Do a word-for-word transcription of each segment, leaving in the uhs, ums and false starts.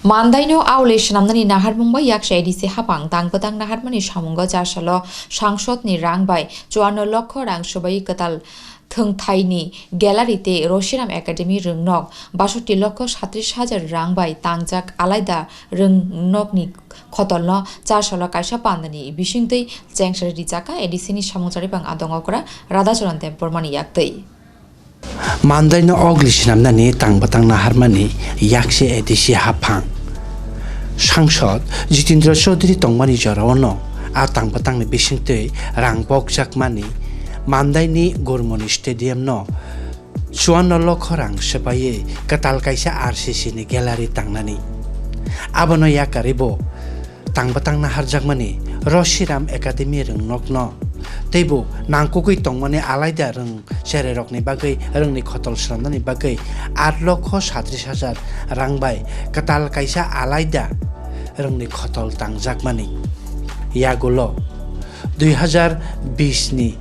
Mandaino auli swnamnani naharmung bai yaksa A D C haphang tang bwtang naharmani samungo chasalo sangsodni rang bai chuanno lokho rang swbai kwtal thwngthaini gallery tei Roshiram Academy rwngnok basoti lokho satris hajar rang bai tangjak alaida rwngnokni khotolno chasalo kaisa pandani bisingtwi chengsari rijaka A D C ni samung charipang adong okra Radhacharan Debbarmani yaktwi. Mandaino ogli swnamnani tang bwtang naharmani yakse A D C haphang. Sangsod Jitendra Chaudhary tongmani jorao no a tang bwtangni bisingtwi rang bokjakmani Mandaini Gurmoni Stadium no chuanno lokho rang swbaiwi kwtal kaisa R C C ni gallery tangnani. Abono yakarwi bo tang bwtang naharjakmani Roshiram Academy rwngnokno teibo nangkukwi tongmani alaida rwng chererokni bagwi rwngni khotol swnamnani bagwi aat lokho satris hajar rang bai kwtal kaisa alaida rwngni khotol tangjakmani. Yagulo dui hazar bis ni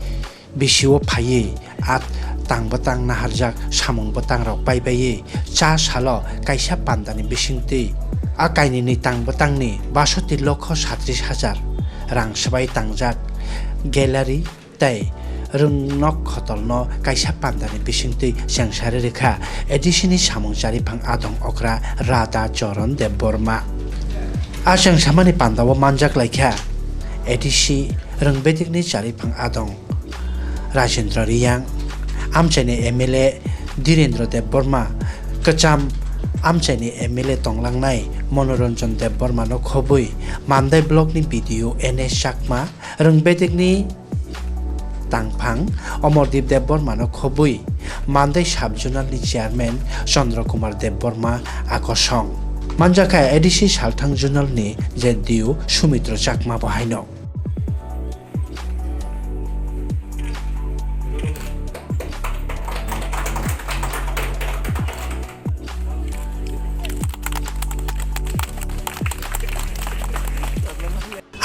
bisio phaiwi a tang bwtang naharjak samung bwtangrok paibaiwi cha salo kaisa pandani bisingtwi a kainwini tang bwtangni basoti lokho satris hajar rang swbai tangjak gallery tei rwngnok khotolno kaisa pandani bisingtwi chengsari rwkha A D C ni samung chariphang adong okra Radha Charan Debbarma. A chengsamani pandao manjak laikha A D C rwngbedikni chariphang adong Rajendra Riyang, amchaini M L A Dhirendra Debbarma, kwcham amchaini M L A tonglangnai Manoranjan Debbarmano khobwi Mandai blockni B D O N S Chakma, rwngbedikni tangphang Omordeep Debbarmano khobwi Mandai Sub Zonalni Chairman Chandra Kumar Debbarma akosong. Manjakha A D C Salthang Zonalni Z D O Sumitra Chakma bo haino.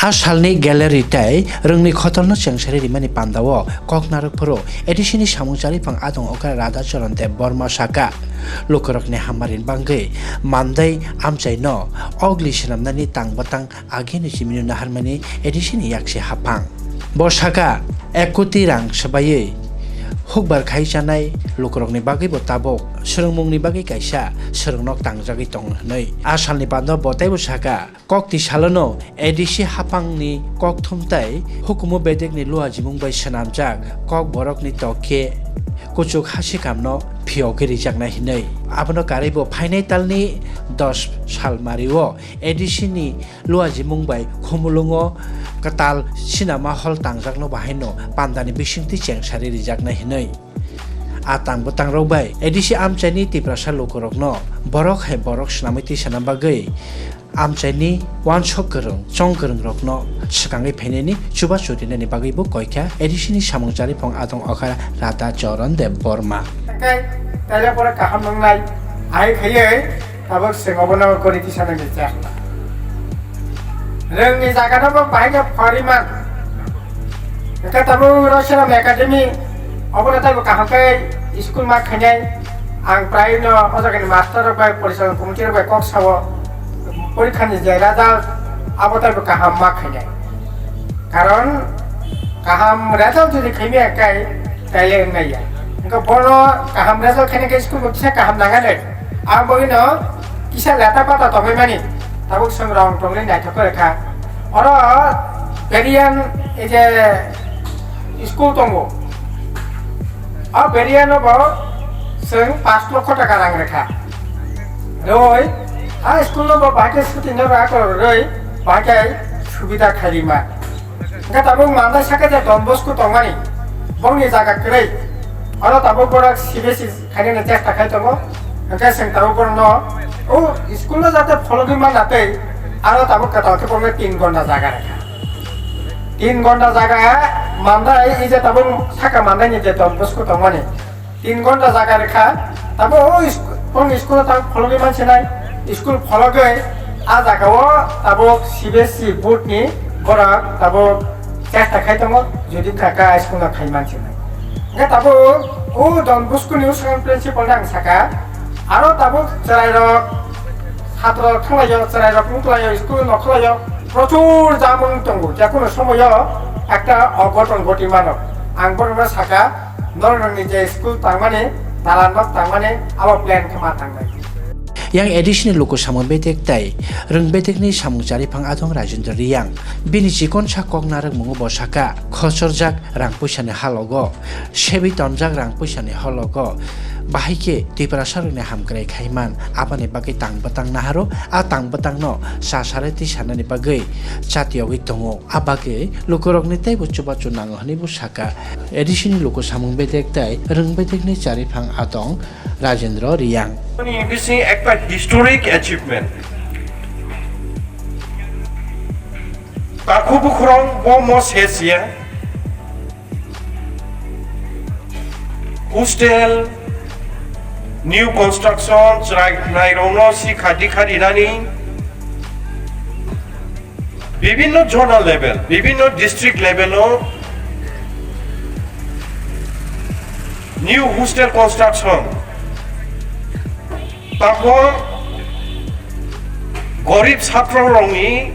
A salni gallery tei rwngni khotolno chengsari rimani pandao kok narwk phuru A D C ni samung chariphang adong okra Radha Charan Debbarma saka, lukurokni hammarini bagwi Mandai amchaino ogli swnamnani tang bwtang agini chimino naharmani A D C ni yaksi haphang. Bo saka, ek koti rang swbaiwi hukbar khai chanai lukurokni bagwi bo tabuk swrwngmungni bagwi kaisa swrwngnok tangjagwi tongo hwnwi. A salni pandao bo teibo saka, kokti salono A D C haphangni kokthum tei hukumu bedekni luajimung bai swnamjak kokborokni tokhe kuchuk hasikamno phiyogwi rijaknai hwnwi. Abono karwi bo phainai talni dos salmario A D C ni luajimung bai Khumulwngo kwtal sinama hall tangjakno bahaino pandani bisingtwi chengsari rijaknai hwnwi. A tang bwtangrok bai A D C amchaini Tiprasa lukurokno borok hai borok swnamwi twi sana bagwi amchaini uansuk kwrwng, chong kwrwngrokno swkangwi phainani chubachu rinani bagwibo koikha A D C ni samung chariphang adong okra Radha Charan Debbarma. Hwnkhe taila pore kaham wngnai, ahai khaiwi tabuk chwng obono kwrwi tisa nangni chesta. Rwngni jagano bo bahai khe phariman. Hwnkhe tabuk Roshiram Academy obono taibo kaham khe school ma khainai. Ang prai no o jagani master rok bai, porichalo committee rok bai kok sao, porikha ni je result abo taibo kaham ma khainai. Karon kaham result jodi khaimaya kai, taile wngnai ya. Hwnkhe bono kaham result khaina khe school bo kisa kaham nanganai. Ang bogino kisa leta pata tongwi mani, tabuk chwng rong tongwi naithok khe kha. Oro Berian ei je school tongo. O Beriano bo chwng pash lokho taka rang rwkha. Rwi, a school no bo bahai khe shooting no rwkha rwi, bahai khe subida khairima. Hwnkhe tabuk Mandai saka je Don Bosco tongmani, bongni jaga kwrwi. Oro tabuk borok C B S E khainani chesta khai tongo. Hwnkhe chwng tabuk borokno o school no jate phologwi manna tei aro tabuk kwtal khe borokno tin gonda jaga rwkha. Tin gonda jaga Mandai, ei je tabuk saka Mandai ni je Don Bosco tongmani, tin gonda jaga rwkha. Tabuk o isk-, bongni school o tabuk phologwi mansinai, school phologwi a jaga o tabuk C B S E board ni borok tabuk chesta khai tongo, jodi kaka school no khai mansinai. Hwnkhe tabuk o Don Bosco ni usung principal no ang saka, aro tabuk chwrairok Chhatro thanglaio, chwrairok wngkhlaio, school no khlaio, prochur jamung tongo, je kono somoyo ekta ogoton goti mano. Ang borokno saka, norokni je school tangmani, dalan nok tangmani, abo plan khe ma tangnai. Yang A D C ni luku samung bedek tei rwng bedekni samung chariphang adong Rajendra Riyang. Bini chikonsa kok narwkmungo bo saka, khochorjak rang puisani halogo, sebi tonjak rang puisani halogo, bahai khe Tiprasarokni hamkrai khaiman, aboni bagwi tang bwtang naharo, a tang bwtangno cha sare twi sanani bagwi chatiyogwi tongo. A bagwi lukurokni teibo chubachu nango hwnwi bo saka. A D C ni luku samung bedek tei rwng bedekni chariphang adong Rajendra Riyang. Bini bising ekta historic achievement. Takhu bukhurong bo mo ses ya. Hostel, new construction, chwrai nairokno si khadi khadi nani. Bibhinno zonal level, bibhinno district level o new hostel construction. Tamo gorib chhatro rokni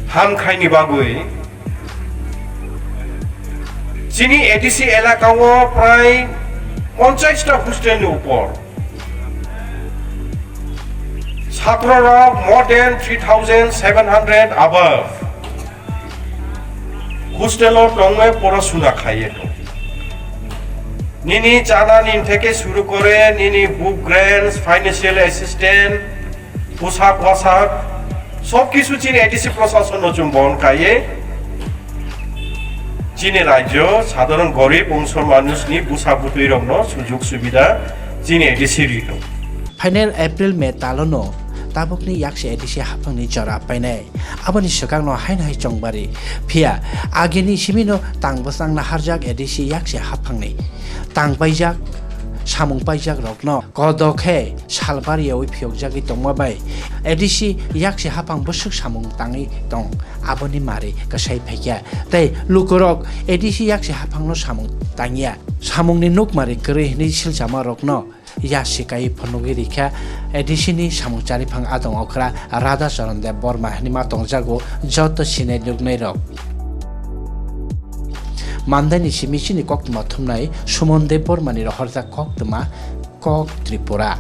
ham khaini bagwi chini A D C elaka o prai ponchash ta hostel ni upor. Chhatro rok more than three thousand seven hundred above hostel o tongwi porasuna khaiye tong. Nini chana ni theke suru kore nini book grants, financial assistance, poshak wasak, sob kisu chini A D C proshason no chwng bon kaiye. Chini rajyo sadharon gorib ongso manusni busa butwi rokno sujuk subida chini A D C rito. Phainai April May talono tabukni yakse A D C haphangni jora painai. Aboni swkangno haino hai chongbari. Phiya agini simino tang bwsang naharjak A D C yakse haphangni. Tang paijak, samung paijak rokno kodo khe salbari yaui phiyokjagwi tongma bai A D C yakse haphang bwswk samung tangwi tong, aboni mari kwsai phaikha. Tei lukurok A D C yakse haphangno samung tangya. Samungni nukmari kwrwi hwnwi silchama rokno yasi kai phunugwi rikha A D C ni samung chariphang adong okra Radha Charan Deb Borma hwnwi ma tongjago joto sinai nuknai rok. Mandaini simi chini koktwma thumnai Suman Deb Bormani rohorjak koktwma Kok Tripura.